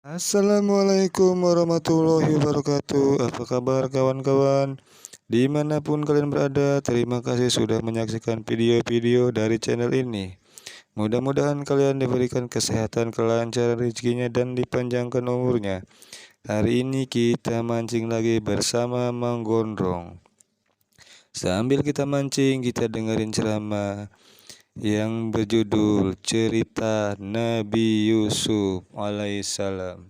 Assalamualaikum warahmatullahi wabarakatuh. Apa kabar kawan-kawan? Dimanapun kalian berada, terima kasih sudah menyaksikan video-video dari channel ini. Mudah-mudahan kalian diberikan kesehatan, kelancaran rezekinya, dan dipanjangkan umurnya. Hari ini kita mancing lagi bersama Mang Gondrong. Sambil kita mancing, kita dengerin ceramah yang berjudul Cerita Nabi Yusuf alaihissalam.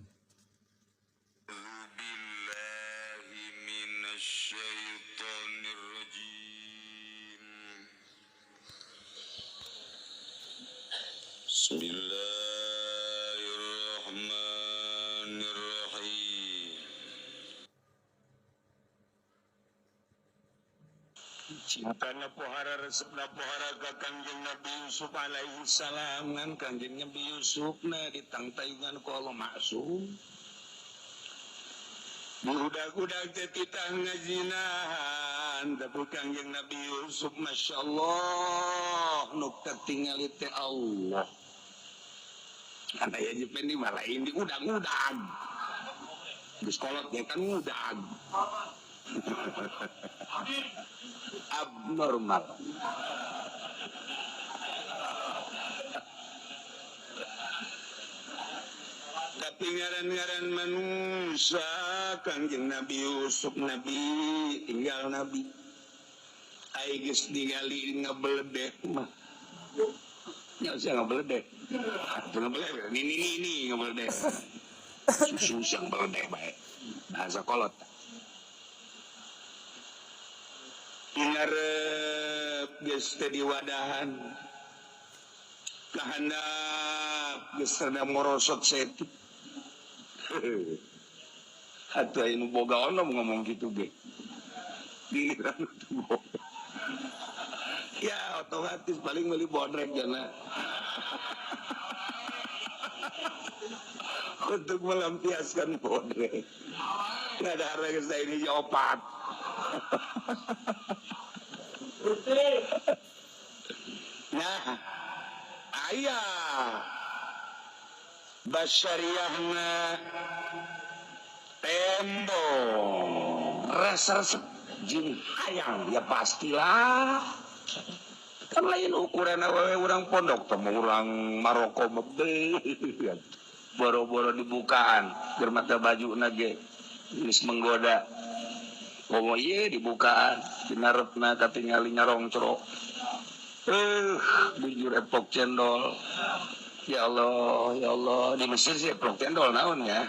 Bismillahirrahmanirrahim. Cintana pohara resepna pohara ka Kangjeng Nabi Yusuf alaihi salam ngan Kangjeng Nabi Yusuf na ditangtayungan ku Allah maksum. Budak-budak teh titah ngazinahan tapi Kangjeng Nabi Yusuf masyaallah nu katingali teh Allah. Kan aya jepen di mah lain di udang-udang. Geus kolot ge kan ngudang. Abnormal. Tapi ngaran-ngaran manusia Kangjeng Nabi Yusuf nabi tinggal nabi. Ai geus ningali ngabeledek mah. Nya usah ngabeledek. Atuh ngabeledek ini ngabeledek. Susu yang beledek bae. Bahasa kolot. Ngarep geus teh diwadahan kahandap geus rada morosot setik. Atuh aya nu boga onom ngomong kitu ge. Giliran nu boga. Ya otomatis paling meuli bodrek jana. Untuk melampiaskan bodrek. Nggak ada harga geus ini opat. Nah, ayah basyariahna tembong resep jin hayang ya pastilah kan lain ukuran awewe urang pondok temu urang Maroko boro-boro dibukaan keur mata baju nage geus menggoda. Oh iya dibukaan dinarepna katingali nyarongcrok. Bujur epok cendol. Ya Allah, ya Allah, di Mesir sih epok cendol naon ya.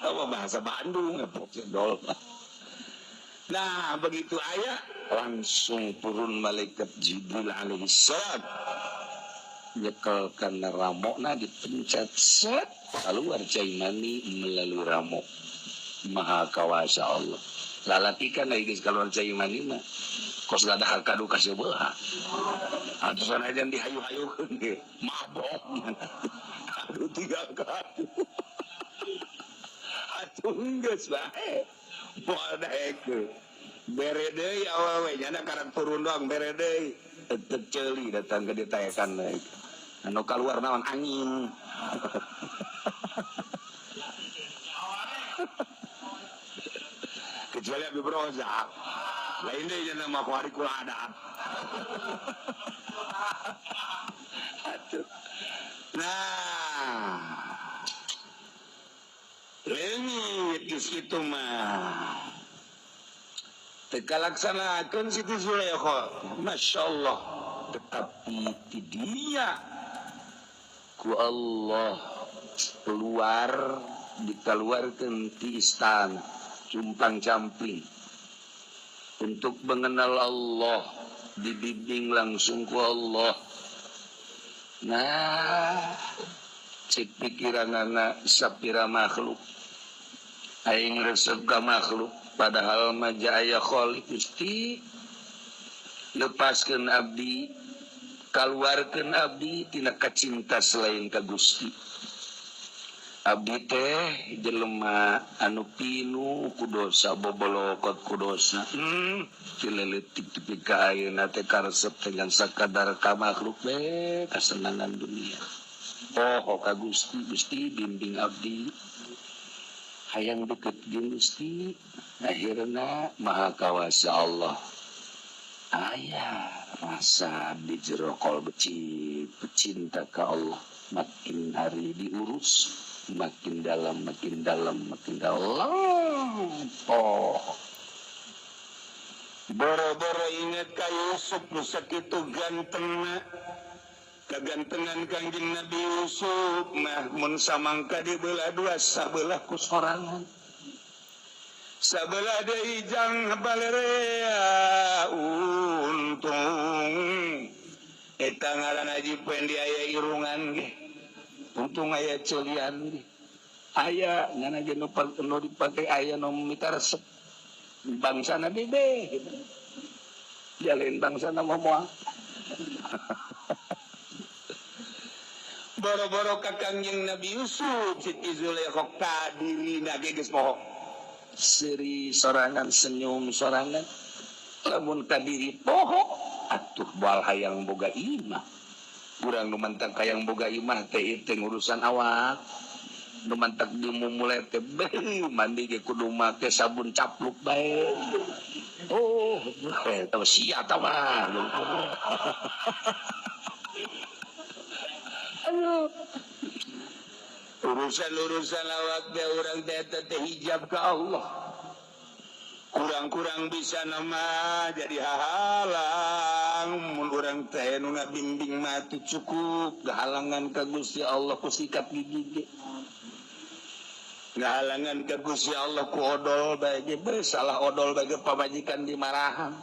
Sama bahasa Bandung epok cendol. Nah, begitu ayat langsung turun malaikat Jibril alaihissalam. Nyekel kana ramokna dipencet set keluar cai mani melalui ramok. Maha kawasa Allah. Lalaki kan lagi geus kaluar cai mani mah kos gadah kadu ka sebelah. Atuh sanajan dihayu-hayukeun ge mabok. Aduh tiga kadu. Atuh geus bae. Moal daekeun. Bere deui awewe nya karek turun doang bere deui. Teu ceuli datang ke ditaekan deui. Anu kaluar naon angin. Kecuali Abi Rozak lain deh nama kuarikul adat. Nah leungit geus kitu mah teu kalaksanakeun Siti Zulaikha masyaallah tetapi ti dinya ku Allah keluar dikeluarkeun ti istana cumpang-camping untuk mengenal Allah dibimbing langsung ku Allah. Nah cek pikiran anak sapira makhluk aing resep ka makhluk padahal mah aya khaliq Gusti lepaskeun abdi kaluarkeun abdi tina kacinta selain ka Gusti. Abdi teh jelema anu pinu ku dosa bobolokot ku dosa. Cileletik tepi ka ayeuna teh karesep dengan sakadar ka makhluk we kasenangan dunia. Poho ka Gusti, Gusti bimbing abdi hayang deket jeung Gusti. Akhirna maha kawasa Allah aya rasa di jero kolbu pecinta ka Allah makin hari diurus makin dalam makin dalam makin dalam. Oh boro-boro ingat ka Yusuf nu sakitu gantengna, kagantengan Kangjeng Nabi Yusuf mah mun samangka dibelah dua sabelah ku sorangan, sabelah deui jang balerea. Untung eta ngaran Haji Pendi aya irungan ge, untung aya ceulian ge, aya ngana ge nu dipake aya nu mita resep bangsana bebe gitu. Jalin bangsana moal. Boro-boro ka Kangjeng Nabi Yusuf Siti Zulaikha ka dirina ge geus poho. Seri sorangan senyum sorangan lamun ka diri poho atuh moal hayang boga imah. Urang nu mantak hayang boga imah teh teh urusan awak. Nu mantak dimumule teh mandi ge kudu make sabun capluk bae. Oh, eta sia ta mah. Aduh. Urusan-urusan awak teh urang teh teh hijab ka Allah. Kurang-kurang bisa nama jadi hahalang mun urang teh nu ngabimbing mah teu cukup gahalangan ka Gusti Allah ku sikap gigi ge. Ngahalangan ka Gusti Allah ku odol bae ge, salah odol bae ge pamajikan dimarahan.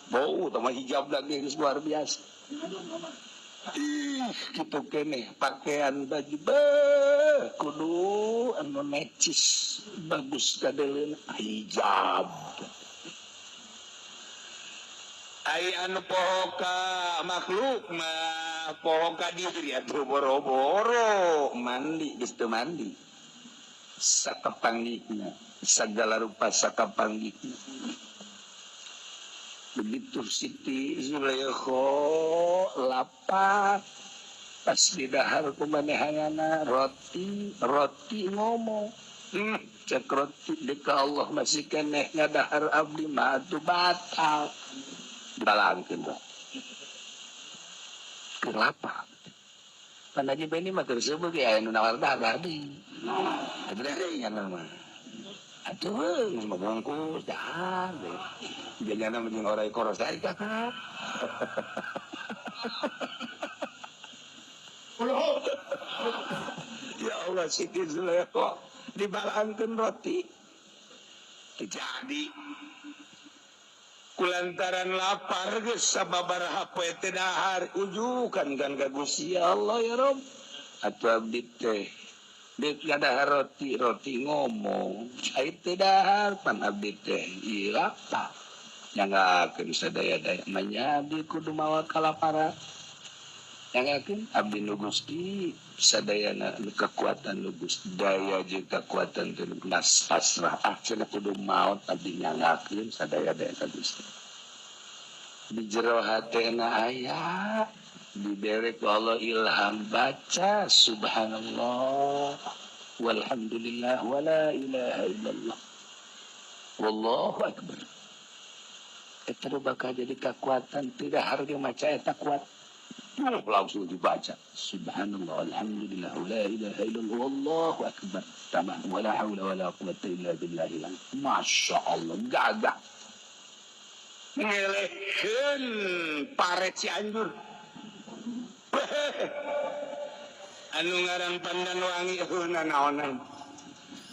Bau tah mah hijab lagi geus luar biasa. Ih, kitu keneh pakaian baju beuh kudu anu necis bagus kadeuleuna hijab. Ai anu poho ka makhluk mah poho ka diri atuh boro-boro mandi geus teu mandi. Sakapanggihna sagala rupa sakapanggihna. Begitu Siti Zulaikha lapar pas didahar kumanehanana roti roti ngomong cek roti deka Allah masih keneh ngadahar abdi mah atuh batal dibalangkeun keur lapar. Pan Haji Beni mah keur seubeuh ge aya nu nawar dahar deui. Atuh nya mah atuh geus mabungkus dahar deui. Jajana mah jeung orai koros teh kakak. Ya Allah Siti Zulaikha dibalangkeun roti. Jadi kulantaran lapar geus sababaraha poe teh dahar ujukan kan ka Gusti Allah ya Rob. Atuh abdi teh dek ngadahar roti roti ngomong ai teh dahar pan abdi teh ieu lapar. Nyangakeun sadaya-daya manya abdi kudu mawa kalaparan. Nyangakeun abdi nu Gusti sadayana nu kekuatan nu Gusti daya jeung kekuatan teh nas pasrah ah cenah kudu maot abdi nyangakeun sadaya-daya ka Gusti. Di jero hatena aya dibere ku Allah ilham baca subhanallah walhamdulillah wala ilaha illallah wallahu akbar. Eta bakal jadi kekuatan tidak harga maca eta kuat. Langsung dibaca subhanallah alhamdulillah la ilaha illallah wallahu akbar tamam wala haula wala quwata illa billah. Masya Allah gagah ngelehkeun pare Cianjur. Anu ngaran Pandan Wangi heuna naonan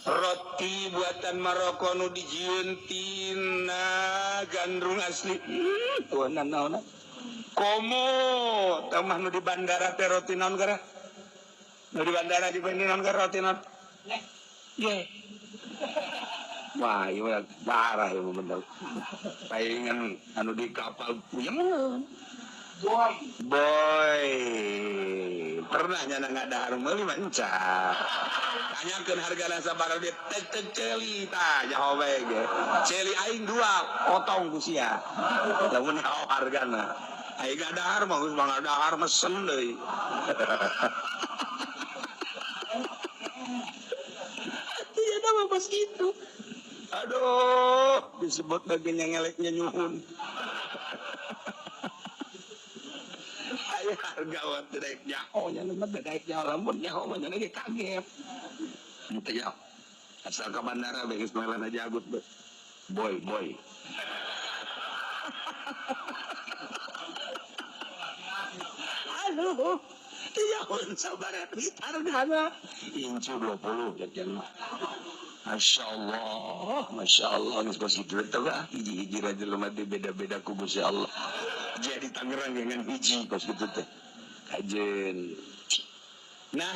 roti buatan Maroko nu dijieun tina gandrung asli. Heuna naonan komo tamah nu di bandara teh roti naon gara? Nu di bandara di naon gara roti naon? Ye. Wah, ieu darah ieu bener. Paingan anu di kapal puyeng. Boy. Boy. Pernah nyana ngadahar meuli mah enca. Tanyakeun hargana sabaraha dia teh ceuli tah nyaho bae ge. Ceuli aing dua potong ku sia. Lamun nyaho hargana. Aing ngadahar mah geus ngadahar mesen deui. kos kitu. Aduh, disebut lagi ngeleknya nyuhun. Aya harga waktu daek nyaho nya mah daek nyaho lamun nyaho mah nya ge kaget. Teu nyaho. Asal ke bandara bae geus melan aja Agus. Boy, boy. Aduh, nyaho sabaraha hargana? Incu 20 jajan mah. Masya Allah, Masya Allah, geus kos kitu teh bah, hiji-hiji raja lemah teh beda-beda ku Gusti Allah. Jadi Tangerang dengan hiji kos kitu teh. Kajen. Nah,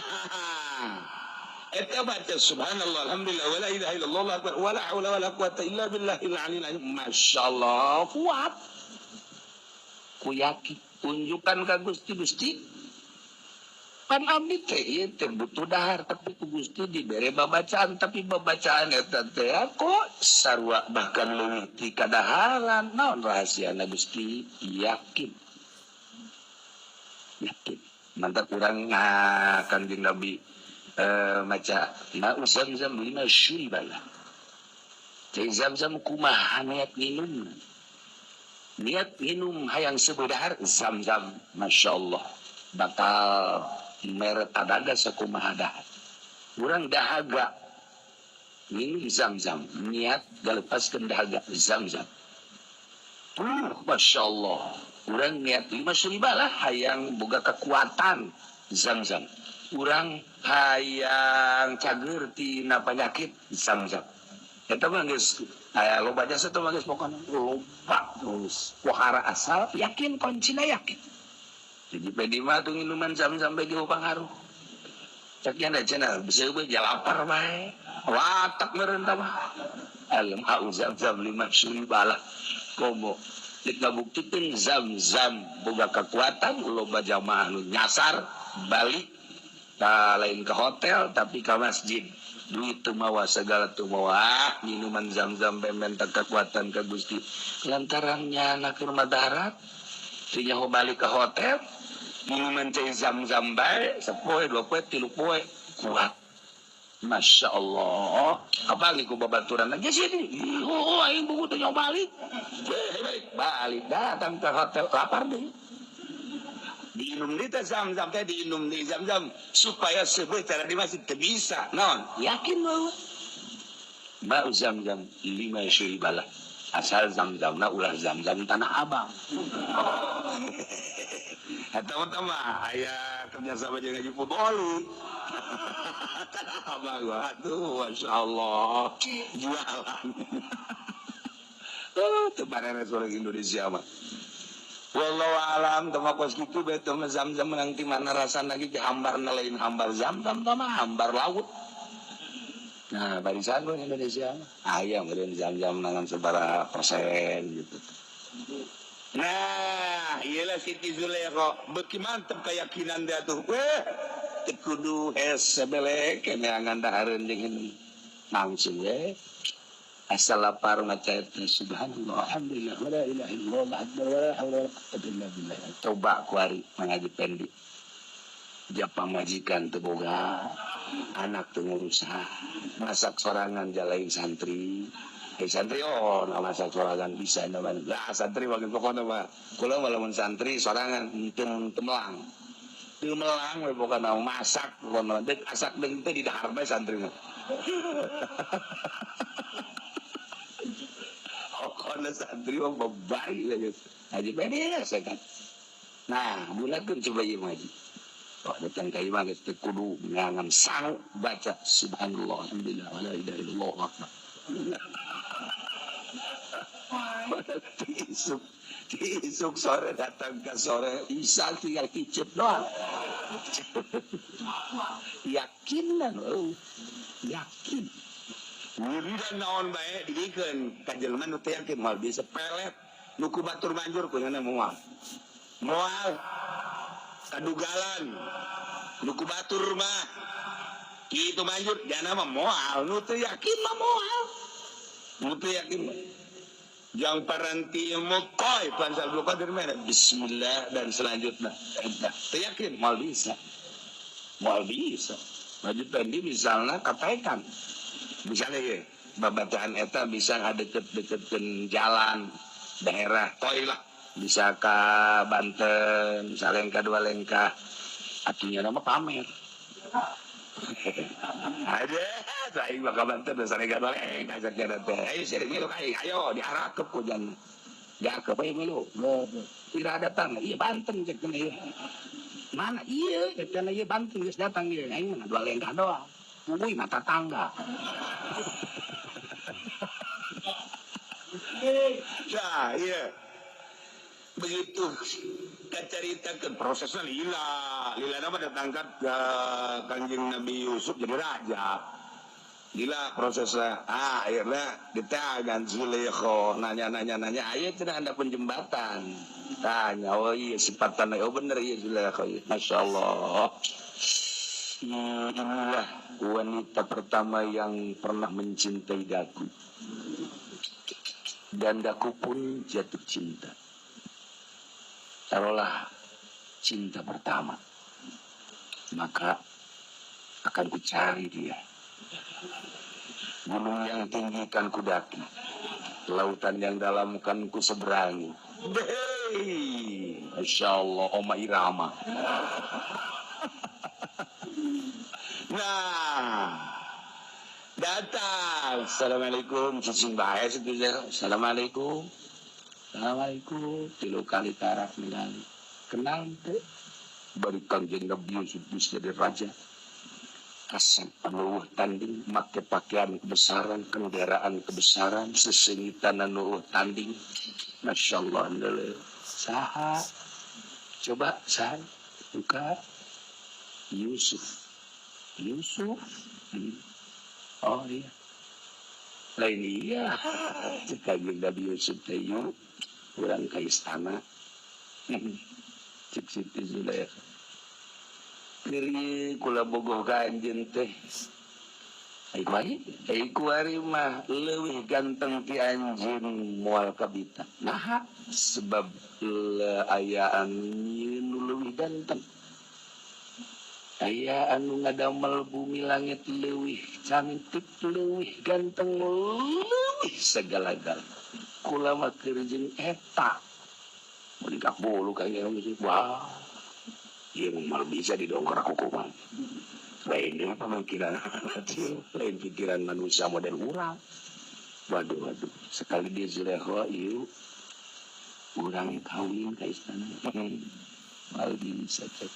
eta baca subhanallah, alhamdulillah, wala ilaha illallah, allahu akbar, wala haula wala quwata illa billahil aliyil azim. Masya Allah, kuat. Ku yakin, tunjukkan ka Gusti Gusti. Pan abdi teh ieu teh butuh dahar tapi ku Gusti dibere babacaan tapi babacaan eta teh kok sarua bahkan leuwih ti kadaharan naon rahasiana Gusti yakin yakin mantap urang Kanjeng Nabi maca ma zamzam lima syuribala cai zamzam kumaha niat minum hayang sebedahar zamzam masyaallah bakal mere tadaga sakumaha dahar urang dahaga minum zam-zam niat galepaskeun dahaga zam-zam masyaallah urang niat lima syuribalah hayang boga kekuatan zam-zam urang hayang cager tina penyakit zam-zam eta mah geus aya loba jasa teh mah geus pokona loba terus pohara asal yakin kuncina yakin. Jadi pedi mah tuh minuman zam-zam bagi pangaruh. Cak nya cenah bisa we lapar bae. Watak meureun tah mah. Alam au zam-zam lima syuribala. Komo dek ngabuktikeun zam-zam boga kekuatan loba jamaah nu nyasar balik ka lain ke hotel tapi ka masjid. Duit teu mawa segala teu mawa minuman zam-zam menta kekuatan ka Gusti. Lantaran nya keur madarat teu nyaho balik ke hotel minuman cai zam-zam bae sapoe dua poe tilu poe kuat. Masya Allah apalagi ku babaturan lagi sini oh aing buku teu nyaho balik balik datang ke hotel lapar deui diinum di teh zam-zam teh diinum di zam-zam supaya seubeuh cara di masjid teu bisa naon yakin bahwa bau zam-zam lima syuribala asal zam-zamna ulah zam-zam Tanah Abang. Eta mah aya kerjasama jeung Haji Fudoli. Tanah Abang aduh masyaallah jualan. Teu bareres urang Indonesia mah. Wallahu alam teu mah kos kitu bae teu zam-zam menang ti mana rasana ge hambarna lain hambar zam-zam tah mah hambar laut. Nah, barisan gua Indonesia aya meureun zam-zam nangan sabaraha persen gitu. Nah, iyalah Siti Zulaikha beuki mantep keyakinan dia tuh. Weh, teu kudu hese belek neangan dahareun jeung ini. Langsung we. Asal lapar maca eta subhanallah alhamdulillah wala ilaha illallah wala haula wala quwata illa billah. Coba kuari mangaji pendi. Japa majikan teu boga, anak teu ngurusan, masak sorangan jalain santri. Santri oh, nah masak sorangan bisa nama. Lah santri mah pokona mah. Kula mah lamun santri sorangan teu melang. Teu melang we pokona masak pokona deuk asak deung teh di dahar bae santri mah. Pokona santri mah babari we geus. Haji beres kan. Nah, gunakeun coba ieu mah haji. Oh, datang ka imah geus teu kudu ngangan sangu baca subhanallah alhamdulillah wala ilaha illallah akbar. Isuk sore datang ke sore isya tinggal kicep doang. Yakin lah, yakin. Wiridan naon bae digikeun ka jelema nu teu yakin moal bisa pelet nu ku batur banjur kunyana moal. Moal kadugalan nu ku batur mah kitu manjur jana mah moal nu teu yakin mah moal. Nu teu yakin mah. Jang paranti mokoy pansal Abdul Qadir mana bismillah dan selanjutnya. Teu yakin moal bisa. Moal bisa. Maju tadi misalnya katakan Misalnya ya, babacaan eta bisa ngadeket-deketkeun jalan daerah toy lah, bisa ke Banten, salengka dua lengkah, artinya nama pamer. Aja, saya bakal Banten, salengka dua lengkah, saja teh. Ayo sering milu aing, ayo diarakep ku jan. Diarakep ayo milu. Tidak datang, iya Banten cek ieu. Mana iya, cek ieu Banten geus datang ieu. Aing mah dua lengkah doang. Kuy mata tangga. Nah, iya. Begitu keceritakan prosesnya lila. Lila nama datangkan ke Kanjeng Nabi Yusuf jadi raja. Lila prosesnya. Ah, akhirnya ditahan Zulaikha nanya-nanya-nanya, ayo tidak ada penjembatan. Tanya, oh iya sifatan, oh bener iya Zulaikha. Masya Allah. Inilah wanita pertama yang pernah mencintai daku. Dan daku pun jatuh cinta. Taruhlah cinta pertama, maka akan kucari dia. Gunung yang tinggi kan kudaki, lautan yang dalam kan ku seberangi. Hei, Masya Allah, Oma Irama. Nah, datang. Assalamualaikum, cicing bae situ. Assalamualaikum. Assalamualaikum. Tilu kali tarak ningali. Kenal teu? Bari Kanjeng Nabi Yusuf bisa jadi raja. Kasep anu tanding, make pakaian kebesaran, kendaraan kebesaran, sesengitan anu tanding. Masya Allah, ndele. Saha? Coba saha? Buka. Yusuf. Yusuf. Oh iya. Lain iya. Cek Kanjeng Nabi Yusuf teh yuk urang ka istana. Cek Siti Zulaikha. Keur kula bogoh ka anjeun teh. Ai kuari mah leuwih ganteng ti anjeun moal kabita. Naha sebab aya anu leuwih ganteng. Aya anu ngadamel bumi langit leuwih cantik, leuwih ganteng, leuwih segala-gala. Kula mah keur jeung eta. Mun dikabulu ka ieu wah. Ieu mah bisa didongkrak ku kumaha. Lain mah pemikiran, lain pikiran manusia model urang. Waduh waduh, sekali dia Zulaikha ieu urang kawin ka istana. Mal bisa cek.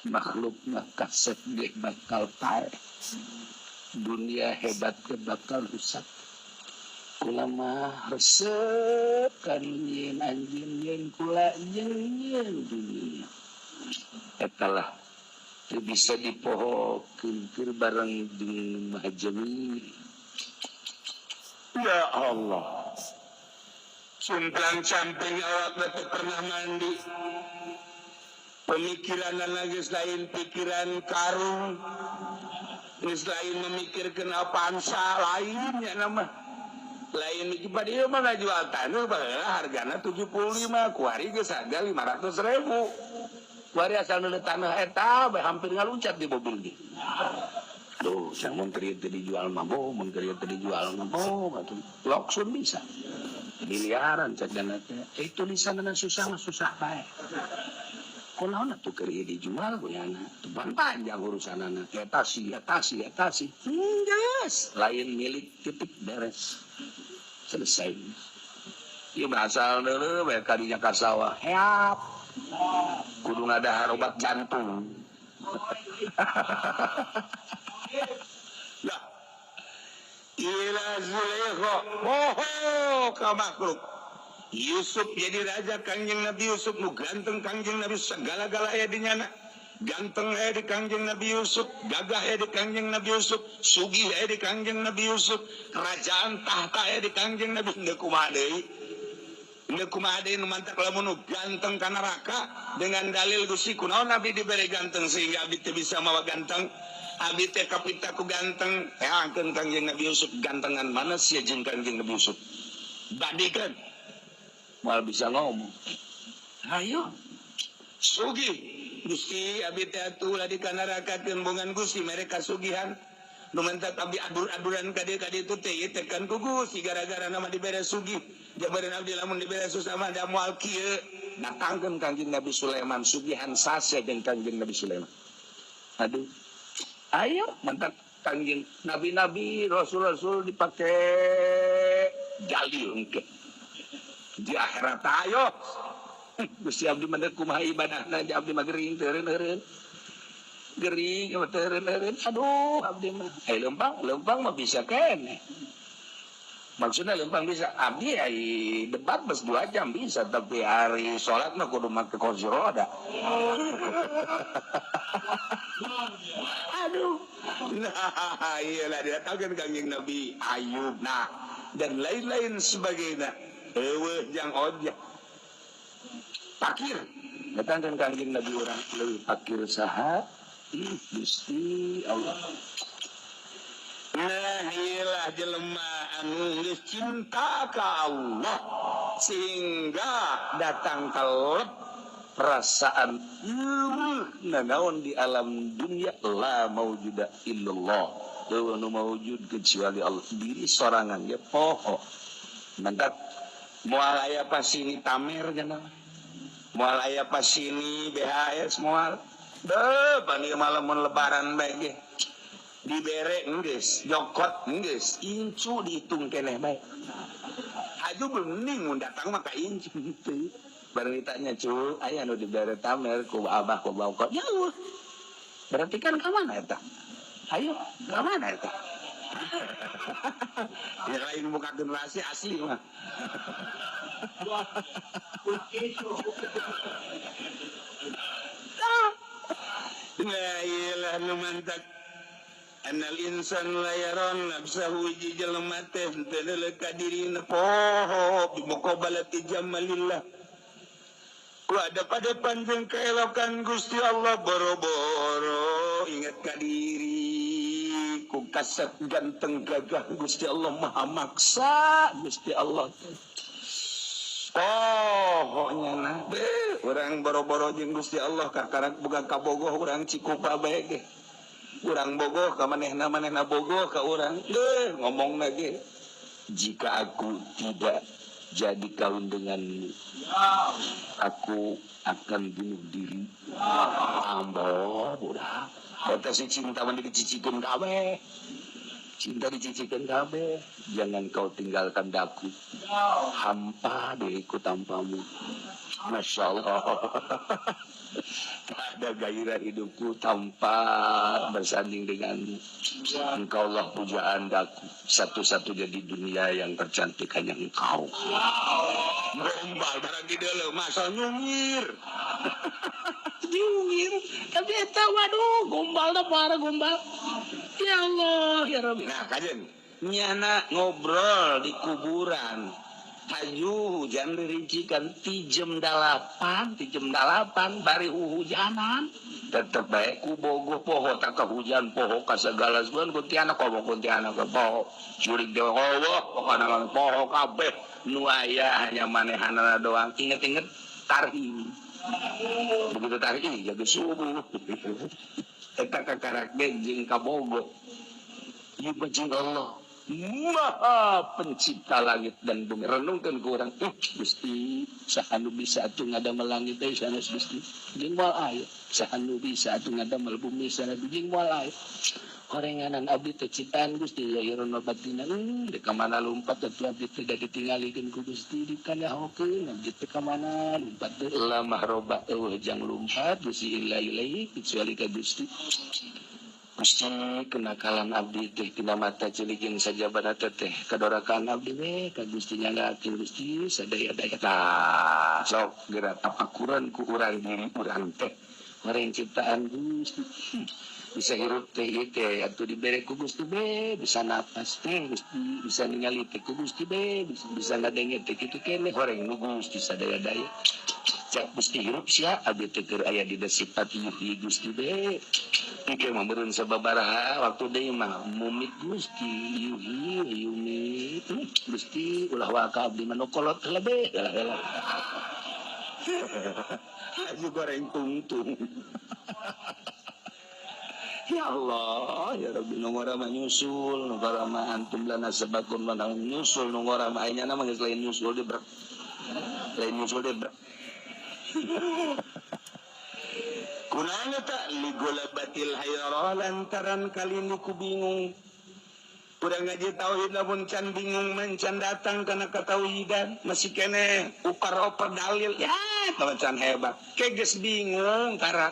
Makhluk mah kasep ge bakal paeh. Dunia hebat ge bakal rusak. Kula mah resep ka nyieun anjeun nyieun kula jeung nyieun dunia. Eta lah teu bisa dipohokeun keur bareng jeung Maha Jamil. Ya Allah. Sumplang camping awak teu pernah mandi. Pemikiran lagi selain pikiran karung, selain memikirkan apaan lainnya nama lain pada ieu mah ngajual tanah baheula hargana 75 kuari geus harga 500.000 kuari asal neuleuh tanah eta bae hampir ngaluncat di mobil ge. Duh, mun keur teu dijual mah boh, mun keur teu dijual mah boh, atuh loksun bisa. Miliaran cek dana teh. Tulisanna susah mah susah bae. Kunaon atuh keur ieu dijual goyana teban panjang urusanana eta si eta si eta si geus lain milik titik beres selesai. Ieu berasal deuleu bae kadinya ka sawah heap kudu ngadahar obat jantung. Lah ila Zulaikha oh ka makhluk Yusuf jadi raja. Kanjeng Nabi Yusuf nu ganteng, Kanjeng Nabi segala-gala aya di nyana. Ganteng aya di Kanjeng Nabi Yusuf, gagah aya di Kanjeng Nabi Yusuf, sugih aya di Kanjeng Nabi Yusuf, kerajaan tahta aya di Kanjeng Nabi. Henteu kumaha deui? Henteu kumaha deui nu mantak lamun nu ganteng ka neraka dengan dalil Gusti kunaon abdi dibere ganteng sehingga abdi teu bisa mawa ganteng. Abdi teh kapita ku ganteng. Teangkeun Kanjeng Nabi Yusuf gantengan mana sia jeung Kanjeng Nabi Yusuf? Bandikeun. Mal bisa ngomong. Ayo. Sugih. Gusti abdi teh atuh ulah dikanarakakeun bongan Gusti mere kasugihan. Nu mantak abdi adur-aduran ka dieu ka ditu teh ieu teh kan ku Gusti gara-gara nama dibere sugih. Jabareun abdi lamun dibere susah mah da moal kieu. Datangkeun Kangjeng Nabi Sulaiman sugihan sase jeung Kangjeng Nabi Sulaiman. Aduh. Ayo mantak Kangjeng nabi-nabi rasul-rasul dipake dalil engke. Di akhirat ayo. Gusti abdi mah kumaha ibadahna di abdi mah gering teu eureun. Gering teu eureun. Aduh abdi mah. Lempang, lempang mah bisa keneh. Maksudnya lempang bisa abdi ai debat bes 2 jam bisa tapi hari salat mah kudu make kursi roda. Aduh. Nah, iyalah didatangkeun Kangjeng Nabi Ayub nah dan lain-lain sebagainya. Eueuh jang ojek. Pakir. Datangkeun Kangjeng Nabi urang leuwih pakir saha? Ih, Gusti Allah. Nah, iyalah jelema anu geus cinta ka Allah sehingga datang kalep perasaan nanaon di alam dunia la maujuda illallah. Eueuh nu maujud kecuali Allah diri sorangan ge poho. Mantap moal aya pasini tamer cenah. Moal aya pasini BHS moal. Deuh pan ieu malam mun lebaran bae ge. Dibere enggeus, jokot enggeus, incu dihitung keneh bae. Haju bening mun datang mah ka incu gitu. Bareng ditanya cu, aya nu dibere tamer ku abah ku baukot. Ya eueuh. Berarti kan ka mana eta? Ayo, ka mana eta? Ya lain buka generasi asli mah. Nah, iyalah nu mantak. Anal insan la yaron nafsahu jelema teh teu ka dirina poho bi muqabalati jamalillah. Ku ada pada panjang keelokan Gusti Allah boro-boro ingat ka diri ku kasat ganteng gagah Gusti Allah maha maksa Gusti Allah. Pohonya nah urang boro-boro jeung Gusti Allah kakarak boga kabogoh urang Cikupa bae ge. Urang bogoh ka manehna manehna bogoh ka urang. Deuh ngomong lagi. Jika aku tidak jadi kawin denganmu, aku akan bunuh diri. Ambo budak. Eta si cinta mah dicicikeun kabeh. Cinta dicicikeun kabeh. Jangan kau tinggalkan daku. Hampa diriku tanpamu. Masya Allah. Tak ada gairah hidupku tanpa bersanding denganmu. Engkaulah pujaan daku. Satu-satunya di dunia yang tercantik hanya engkau. Gombal barang di dalam masa nyungir. Nyungir. Tapi eta waduh gombal dah parah gombal. Ya Allah ya Rabbi. Nah kajen nyana ngobrol di kuburan. Haju hujan dirincikan ti jam 8, ti jam 8 bari hujanan. Tetep bae ku bogoh poho tak hujan poho ka segala suan kuntianak komo kuntianak poho. Jurig dewe Allah pokona poho kabeh nu aya hanya manehanana doang. Inget-inget tarhim. Begitu tarhim jaga subuh. Eta kakarak ge jeung kabogoh. Ieu jeung Allah. Maha pencipta langit dan bumi. Renungkan ku urang, Gusti, saha nu bisa atuh ngadamel langit teh sanes Gusti. Jeung moal aya. Saha nu bisa atuh ngadamel bumi sanes jeung moal aya. Horenganan abdi teh ciptaan Gusti ya iron batina. Di ka mana lumpat atuh abdi teh da ditinggalikeun ku Gusti di kanyahokeun abdi teh ka mana lumpat teh lamah roba eueuh jang lumpat Gusti illa ilaihi kecuali ka Gusti. Gusti kenakalan abdi teh tina mata ceuli jeung sajabana teh kadorakan abdi we ka Gusti nyanggakeun Gusti sadaya-daya. Tah sok geura tapakuran ku urang diri urang teh urang ciptaan Gusti. Bisa hirup teh ieu teh atuh dibere ku Gusti be bisa napas teh Gusti bisa ningali teh ku Gusti be bisa ngadenge teh kitu keneh horeng nu Gusti sadaya-daya. Cak Gusti hirup sia abdi teh keur aya dina sifat yuhyi Gusti be. Engke mah meureun sababaraha waktu deui mah mumit Gusti yuhyi yumit Gusti ulah waka abdi mah nu kolot heula be heula. Aju goreng tungtung. Ya Allah, ya Rabbi, nu ngora mah nyusul, nu ngora mah antum lana sabakun lana nyusul, nu ngora mah aya mah geus lain nyusul deui, brek. Lain nyusul deui, brek. Kunaon eta ligolabatil hayra lantaran kalini ku bingung. Urang ngaji tauhid lamun can bingung man can datang kana katauhidan, masih keneh upar-upar dalil ya can hebat. Ke geus bingung karak.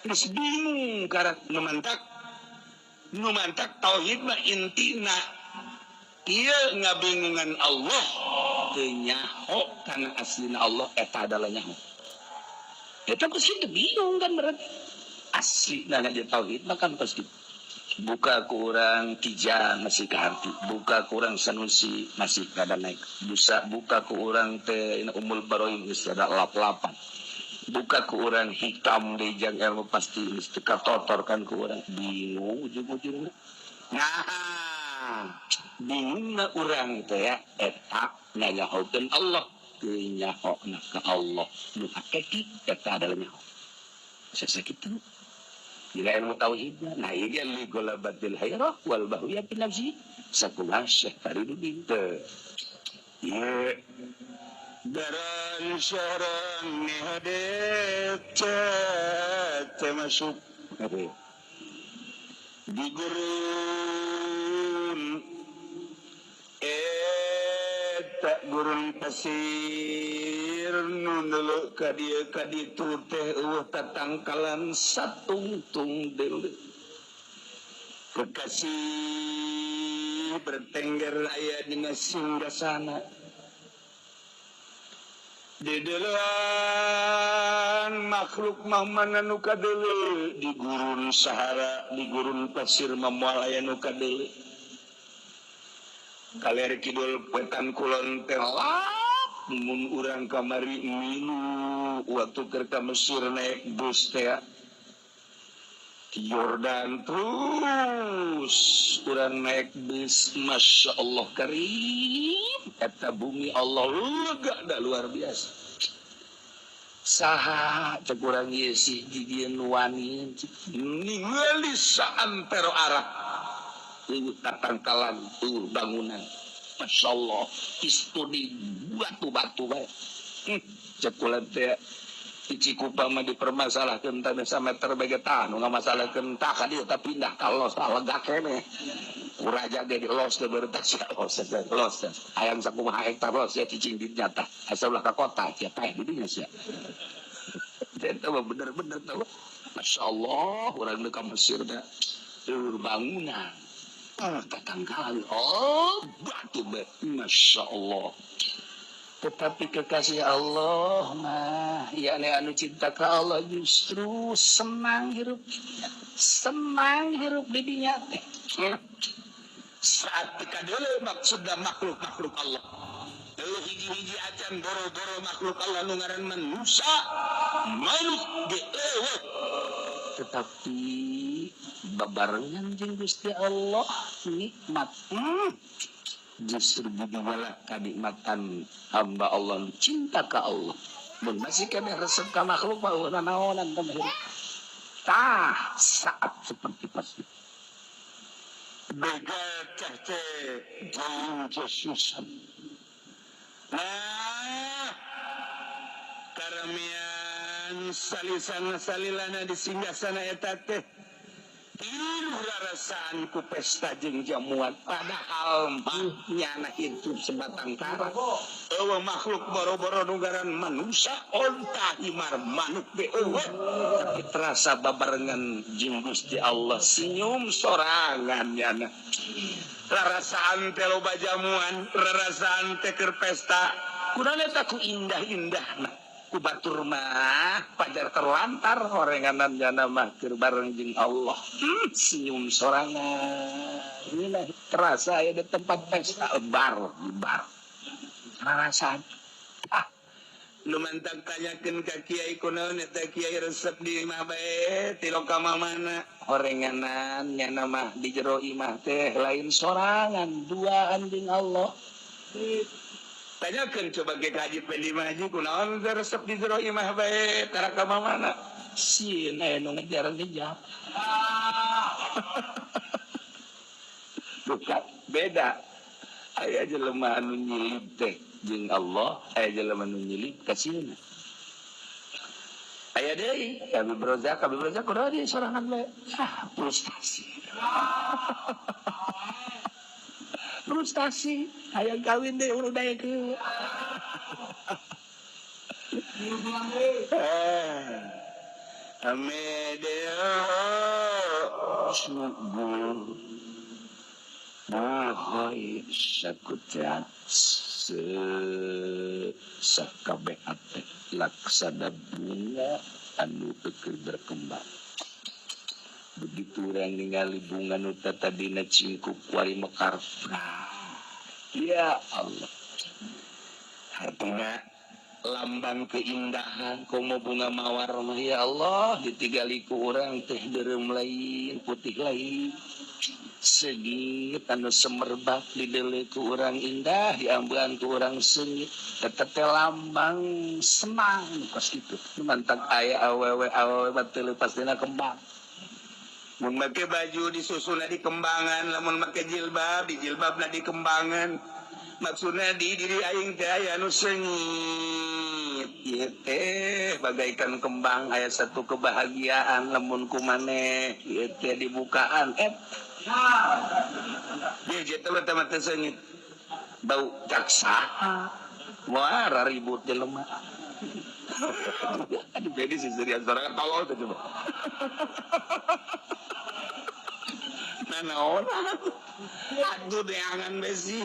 Geus bingung karak nu mantak tauhid mah intina ieu ngabingungan Allah teu nyaho kana aslina Allah eta adalah nyaho. Eta pasti teu bingung kan berarti aslina ngaji tauhid mah kan pasti buka kurang Tija masih ke hati, buka kurang Sanusi masih kada naik, bisa buka kurang teh Umul Baroim geus ada lap-lapan, buka kurang hitam dejang ilmu pasti geus teu katotor kan kurang bingung ujung-ujungna. Nah, bingungna urang teh ya eta nanyahokeun Allah, teu nyahona ka Allah nu hakiki eta adalah nyaho. Sakitu. Bila ilmu tauhidnya, nah ini ligolabatil hayrah wal bahwiya bin nafsi sakulah Syekh Fariduddin teh. Ye daran syahran nihadet termasuk di gurun eta gurun pasir nu deuleu ka dieu ka ditu teh eueuh tatangkalan satungtung deuleu kekasih bertengger aya dina singgasana di deulean makhluk mah mana nu kadeuleu di gurun Sahara di gurun pasir mah moal aya nu kadeuleu. Kaler kidul wetan kulon teh lap mun urang kamari milu waktu keur ka Mesir naik bus teh di Yordan terus urang naik bus, Masya Allah karim eta bumi Allah lega da luar biasa. Saha cek urang ieu si jidieun wani ningali saantero arah eueuh tatangkalan eueuh bangunan, Masya Allah istudi batu-batu bae. Cek kula teh di Cikupa mah dipermasalahkeun teh sameter bae tah nu ngamasalahkeun tah ka dieu tah pindah ka los tah lega keneh. Kuraja ge di los teh baru tah sia los los hayang sakumaha hektar los sia cicing di nya tah asa ulah ka kota sia teh di dinya sia. Eta mah bener-bener tah. Masya Allah urang nu ka Mesir teh eueuh bangunan tatangkalan oh batu bae, Masya Allah. Tetapi kekasih Allah mah yakni anu cinta ka Allah justru senang hirup, senang hirup di dinya teh. Saat kadeuleu maksudna makhluk-makhluk Allah. Leuh hiji-hiji acan boro-boro makhluk Allah nu ngaran manusia, makhluk ge eueuh. Tetapi babarengan jeung Gusti Allah nikmat. Justru dibawa kanikmatan hamba Allah cinta ka Allah. Mun masih keneh resep ka makhluk mah eueuh nanaonan teh hirup. Tah saat seperti pasti. Begacah teh jauh. Nah, karamian salisana salilana di singgasana eta teh tilu rarasaan ku pesta jeung jamuan padahal mah nyana hidup sebatang kara eueuh makhluk boro-boro nu ngaran manusia onta himar manuk be eueuh tapi terasa babarengan jeung Gusti Allah senyum sorangan nyana rarasaan teh loba jamuan rarasaan teh keur pesta kunaon eta ku indah-indahna ku batur mah pajar terlantar horenganan jana mah keur bareng jeung Allah senyum sorangan inilah terasa aya di tempat pesta bar di bar rarasaan ah nu mantak tanyakeun ka kiai kunaon eta kiai resep di imah bae ti loka mana horenganan nyana mah di jero imah teh lain sorangan duaan jeung Allah. Tanyakan coba ke Haji Pendi Haji kunaon teh resep di jero imah bae tara ka mana Sieun aya nu ngejar-ngejar. Bukan beda. Aya jelema anu nyilib teh jeung Allah, aya jelema anu nyilib ka sieunna. Aya deui, Habib Rozak kudu di sorangan bae. Ah, frustasi. Frustasi, hayang kawin deui urang daekeun. Amedeo subur buhoi sakutat sakabeh ate laksana bunga anu keur berkembang. Begitu urang ningali bunga nu tadina cingkuk kuari mekar. Ya Allah. Hartina lambang keindahan komo bunga mawar mah ya Allah ditigali ku urang teh dereum lain putih lain. Segit anu semerbak dideuleu ku urang indah diambean ku urang seungit eta teh lambang senang kos kitu mantak aya awewe awewe teu leupas dina kembang. Mun make baju disusunna di kembangan, lamun make jilbab di jilbabna di kembangan. Maksudna di diri aing teh aya anu seungit ieu teh bagaikan kembang aya satu kebahagiaan lamun ku maneh ieu teh dibukaan dia jatuh mata sengit bau jaksa wah ribut jelema. Aduh bedi sih serius sorangan tolol tuh coba. Nah naon aduh deangan besi.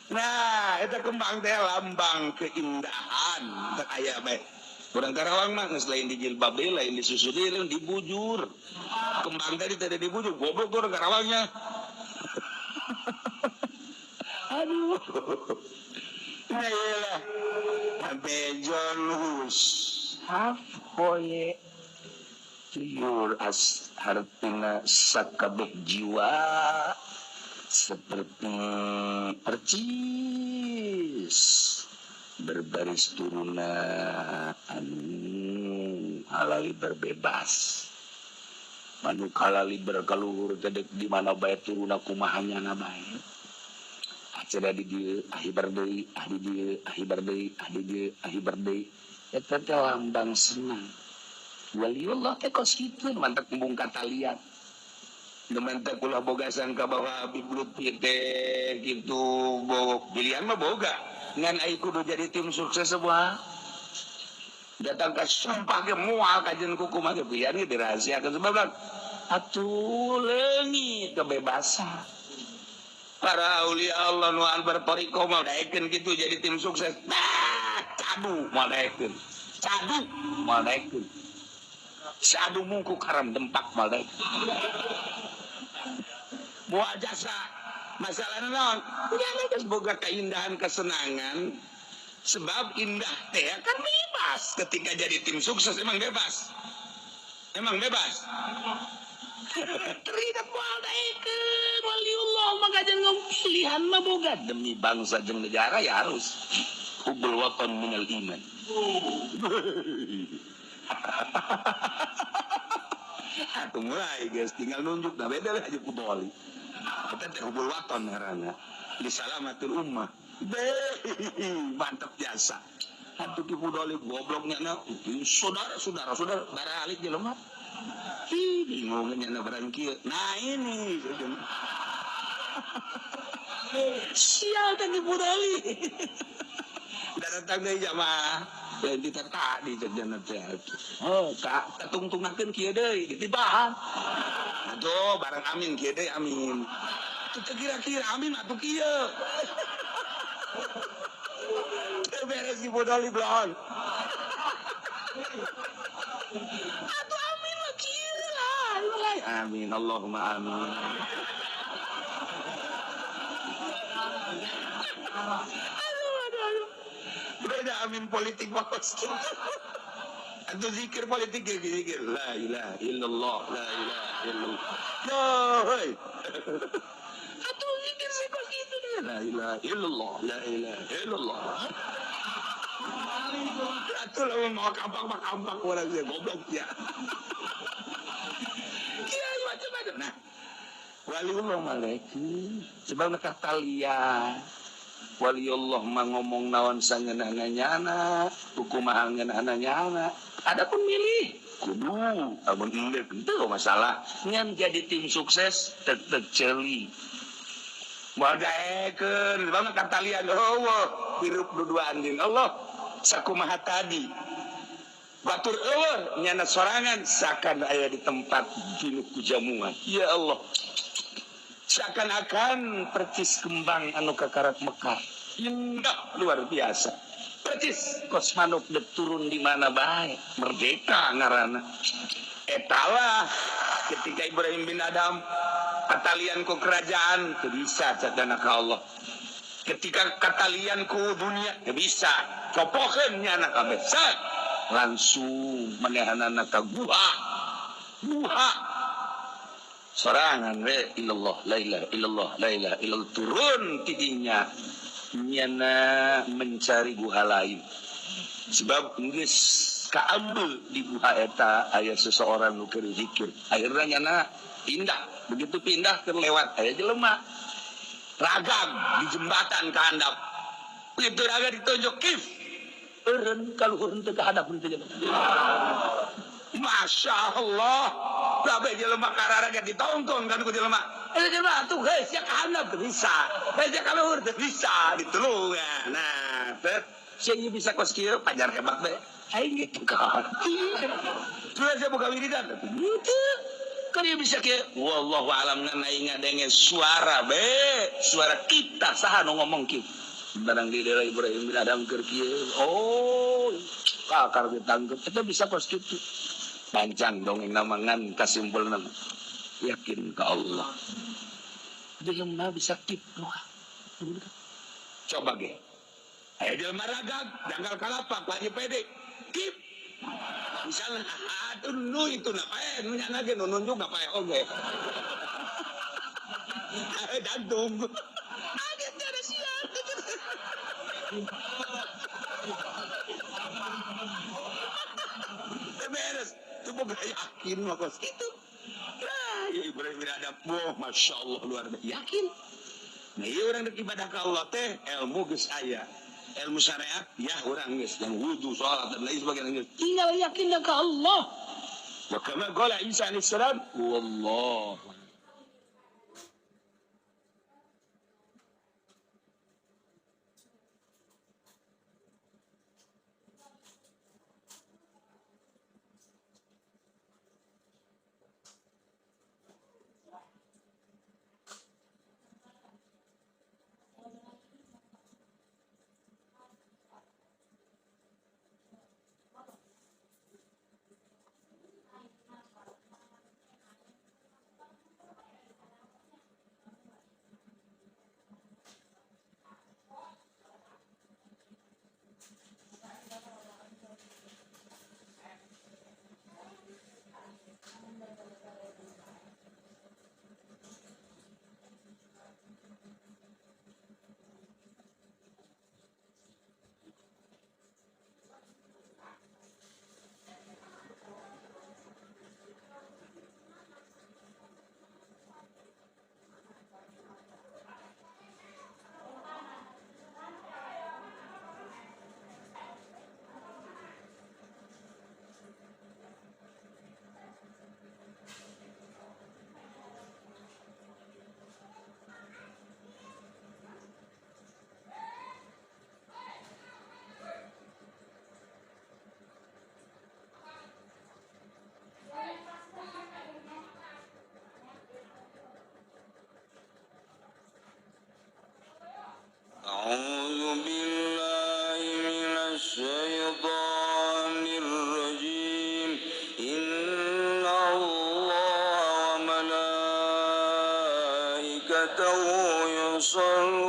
Nah eta kembang teh lambang keindahan teh aya bae. Urang Karawang mah geus lain di jilbab deui, lain di susu deui, lain dibujur. Kembang tadi tadi dibujur, goblok tuh urang Karawangnya. Aduh. Nah iyalah. Bejon hus hoye tuyur as hartina sakabeh jiwa seperti percis berbaris turuna anu halali berbebas manuk halali berkaluhur tedek di mana bae turuna kumahanya na bae acara di dieu ahibar deui ah di dieu ahibar deui ah di dieu ahibar deui eta teh lambang senang waliullah teh kos kitu mantak embung katalian mantak ulah boga sangka bahwa Habib Lutfi teh kitu bogok pilihan mah boga ngan ai kudu jadi tim sukses sebuah datang ka sumpah ge moal kajen kuku mah ge pilihan ge dirahasiakeun sebab atuh leungit kebebasan para aulia Allah nu albar toriko mah daekeun kitu jadi tim sukses. Nah, cadu moal daekeun. Cadu moal daekeun. Sadu mungku karam dempak moal daekeun. Moal jasa masalahna naon? Udah geus boga keindahan kesenangan sebab indah teh kan bebas ketika jadi tim sukses emang bebas. Emang bebas. Teridak moal daekeun waliullah maka jangan pilihan mah boga demi bangsa jeung negara ya harus hubbul watan minal iman. Aku mulai guys tinggal nunjuk dah beda lah aja pudoli. Kita teh hubbul watan ngaranna di salamatul ummah. Mantap jasa. Atuh ki pudoli gobloknya na saudara saudara baralik jelema. Ih, bingungnya na barang kieu. Nah ini sial tadi pudoli. Datang deui jamaah. Lain ti tadi jajana teh. Oh, ka katungtungakeun kieu deui ditibahan. Aduh, barang amin kieu deui amin. Teu kira-kira amin atuh kieu. Teu beres di pudoli blon. Atuh amin mah kieu lah. Amin, Allahumma amin. Aduh, aduh, aduh. Beda amin politik bos. Atau zikir politik ya zikir. La ilaha illallah, la ilaha illallah. No, hei. Atau zikir sekos itu dia. La ilaha illallah, la ilaha illallah. Atuh lamun mau kampak mah kampak urang teh goblok ya. Kiai macam-macam. Nah, waliullah malaikat sebab katalian. Waliullah mah ngomong naon sangeunahna nyana, kumaha ngeunahna nyana. Adapun milih kudu amun endek teu masalah. Ngan jadi tim sukses tek-tek ceuli. Moal daekeun sebab katalian eueuh hirup duduaan jeung Allah sakumaha tadi. Batur eueuh nyana sorangan sakan aya di tempat dinu kujamuan. Ya Allah. Seakan-akan percis kembang anu kakarak mekar. Indah luar biasa. Percis kos manuk dek turun di mana bae, merdeka ngaranna. Etalah ketika Ibrahim bin Adam katalian ku kerajaan teu bisa cadana ka Allah. Ketika katalian ku dunia teu bisa, copokeun nyana kabeh. Langsung manehanana ka guha. Guha sorangan we illallah la ilaha illallah la ilaha illallah turun tidinya nyana mencari guha lain sebab geus kaambil di guha eta aya seseorang nu keur zikir akhirnya nyana pindah begitu pindah keur lewat aya jelema ragam di jembatan ka handap begitu raga ditunjuk kif eureun ka luhur teu ka handap teu. Masya Allah, kabeh jelema kararaga ditongtong kan ku jelema. Eta jelema atuh geus sia ka handap teu bisa. Geus ka luhur teu bisa ditulungan. Nah, teh sia ieu bisa kos kieu pajar hebat bae. Aing ge ngarti. Sudah sia boga wiridan. Henteu. Kan ieu bisa kieu. Wallahu alam ngan aing ngadenge suara be, suara kita saha nu ngomong kieu. Barang di daerah Ibrahim bin Adam keur kieu. Oh, kakar ditangkep. Eta bisa kos kitu. Panjang dongeng namangan kasimpulna yakin ke Allah. Jelema bisa kitu. Coba ge. Aya jelema ragag, janggal kalapak, lagi pede. Kip. Misalnya atuh nu itu na pae, nu nyana ge nu nunjuk na pae oge. Dantung. Ada ada siap. Beres. Itu boga yakin mah kos kitu. Nah, ya Ibrahim bin Adam, wah Masya Allah luar biasa. Yakin. Nah, ieu urang dek ibadah ka Allah teh ilmu geus aya. Ilmu syariat ya urang geus yang wudu, salat dan lain sebagainya. Tinggal yakin ka Allah. Wa kama qala Isa alaihi salam, wallahu أعوذ بالله من الشيطان الرجيم. إن الله وملائكته يصلون